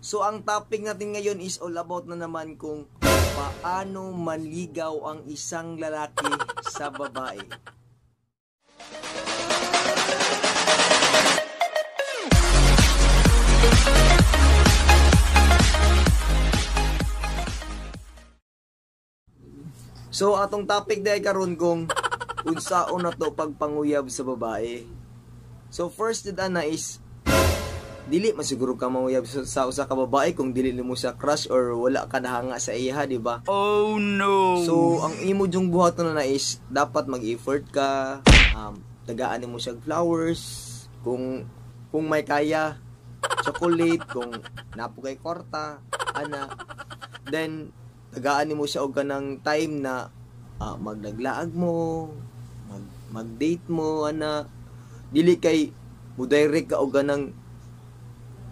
So ang topic natin ngayon is all about na naman kung paano manligaw ang isang lalaki sa babae. So atong topic dahil karon kung unsaon na to pagpanguyab sa babae. So first did ana is dili man siguro ka manguyab sa usa ka babae kung dili nimo siya crush or wala ka nahanga sa iya, di ba? Oh no. So ang imo jung buhaton na is dapat mag-effort ka, tagaan nimo siya flowers kung may kaya, chocolate kung napo kay kwarta, ana. Then tagaan nimo siya og kanang time na maglaglaag mo, mag-date mo, ana. Dili kay mo direct ka og kanang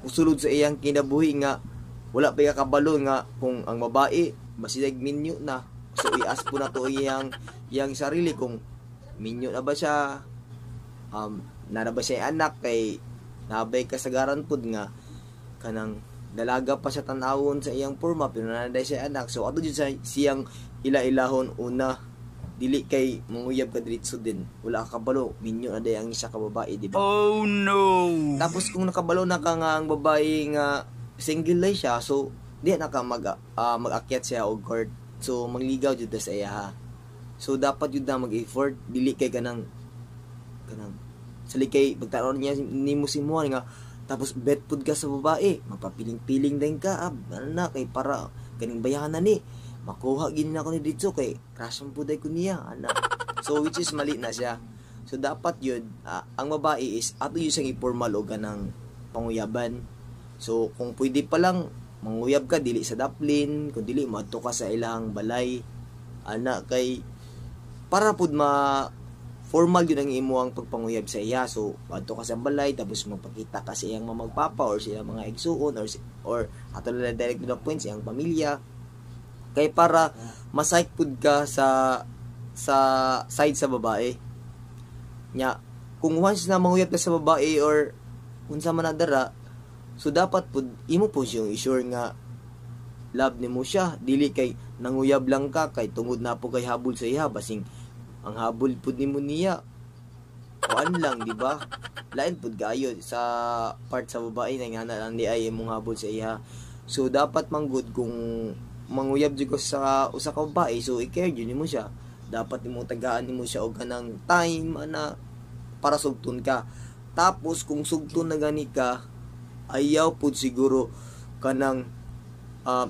usulod sa iyang kinabuhi nga wala pa kabalo nga kung ang babae basilag minyo na. So i-ask po na to iyang sarili kung minyo na ba siya, na ba siya anak, kay nabay kasagaran pud nga kanang dalaga pa siya tan-awon sa iyang porma pero na siya anak. So ato jud sa siyang ila-ilahon una, dili kay manguyab ka diretso din, wala ka kabalo minyo na day ang isa ka babae, di ba? Oh no. Tapos kung nakabalo na ka nga ang babae nga single lay siya, so di na ka mag-akyat siya og court. So mangligaw jud ta sa iya ha. So dapat jud na mag-effort, dili kay kanang sali kay pagtaron niya nimo simuan nga tapos bet pud ka sa babae, magpapiling-piling din ka, ano na kay para kaning bayanan ni makuha gini na ako ni dito kay crush ang puday ko niya, ana. So which is mali na siya. So dapat yun, ang babae is ato yun siyang i-formal o ganang panguyaban. So kung pwede pa lang manguyab ka dili sa daplin, kung dili moadto ka sa ilang balay, ana, kay para pud ma formal yun ang imo ang pagpanguyab sa iya. So adto ka sa balay tapos magpakita ka sa iyang mamagpapa or sa iyang mga igsuon or ato na direct to the point sa iyang pamilya, kay para ma-psych pud ka sa side sa babae. Nya kung once na manguyab ka sa babae or unsa man na dara, so dapat pud imo po siyang i-sure nga love nimo siya, dili kay nanguyab lang ka kay tungod na po kay habol sa iya, basing ang habol pud nimo niya kuan lang, di ba? Lain pud kaayo sa part sa babae na nga na lang di ay imong habol sa iya. So dapat manggod kung manguyab jud ko sa usa ka babae, so i-care jud nimo siya. Dapat nimo tagaan nimo siya og kanang time, ana, para sugton ka. Tapos kung sugton na gani ka, ayaw pud siguro kanang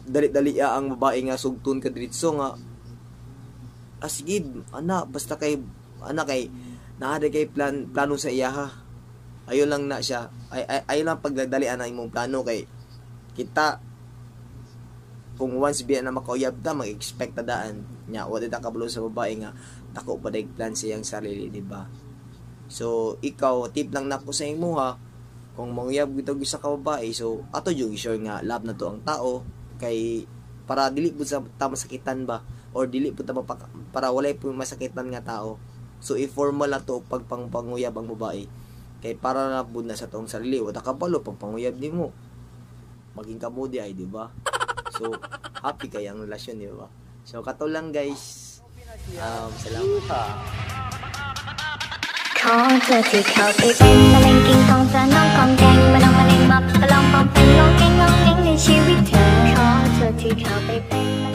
dali-dali ang babae nga sugton ka diretso nga sige ana, basta kay ana kay naa kay plano sa iya ha. Ayo lang na siya. Ay lang pagdali ana imong plano kay kita kung once biya na makauyab ta, mag-expect ta daan nya wala ta kabalo sa babae nga dako pa day plan sa iyang sarili, di ba? So ikaw, tip lang nako sa imo ha, kung manguyab gid og isa ka babae, so ato jud sure nga love na to ang tao kay para dili pud sa ta masakitan ba, or dili pud ta para walay pud masakitan nga tao. So i-formal na to pagpangpanguyab ang babae kay para na pud na sa tong sarili, wala kabalo pagpanguyab nimo maging kamo di ay, di ba? So happy kay ang relasyon, di ba? So kato lang guys. Salamat. ขอเธอที่เข้าไปเป็นมะเร็งกิ่งทองจะน้องของแกงมาลองมะเร็งมับตะลองปองเป็นลองเก่งลองเก่งในชีวิตเธอขอเธอที่เข้าไปเป็น